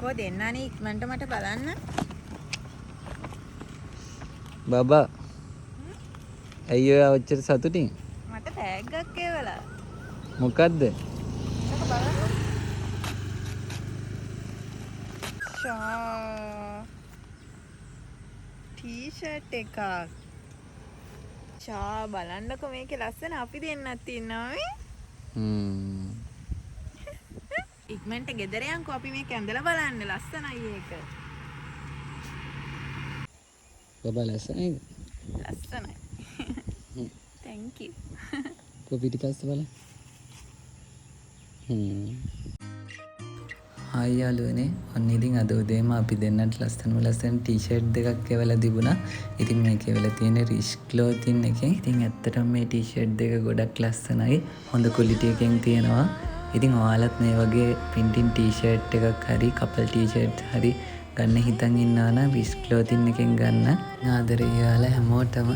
කෝ දෙන්නනේ ඉක්මනට මට බලන්න. බබා, ඇයි ඔයා ඔච්චර සතුටින්? මට තෑග්ගක් එවලා. මොකද්ද? ඒක බලන්න. ෂා, ටී-ෂර්ට් එකක්. ෂා, බලන්නකෝ මේකේ ලස්සන අපි දෙන්නත් ඉන්නවා මේ. ඉක්මනට ගෙදර යන්කෝ, අපි මේක ඇඳලා බලන්න, ලස්සනයි ඒක. බබා, ලස්සනයිද? ලස්සනයි. Thank you. කො පිටිපස්ස බලන්න. හායි යාළුවනේ, ඔන්න ඉතින් අද උදේම අපි දෙන්නට ලස්සනම ලස්සන ටී-ෂර්ට් දෙකක් එවලා තිබුණා. ඉතින් මේක එවලා තියෙන්නේ රිෂ් ක්ලෝතින් එකෙන්. ඉතින් ඇත්තටම මේ ටී-ෂර්ට් දෙක ගොඩක් ලස්සනයි. හොඳ ක්වොලිටි එකෙන් තියෙනවා. ඉතින් ඔයාලත් මේ වගේ ප්‍රින්ටින් ටී-ෂර්ට් එකක් හරි කපල් ටී-ෂර්ට් හරි ගන්න හිතන් ඉන්නවා නම් රිෂ් ක්ලෝතින් එකෙන් ගන්න. ආදරේ ඔයාලා හැමෝටම.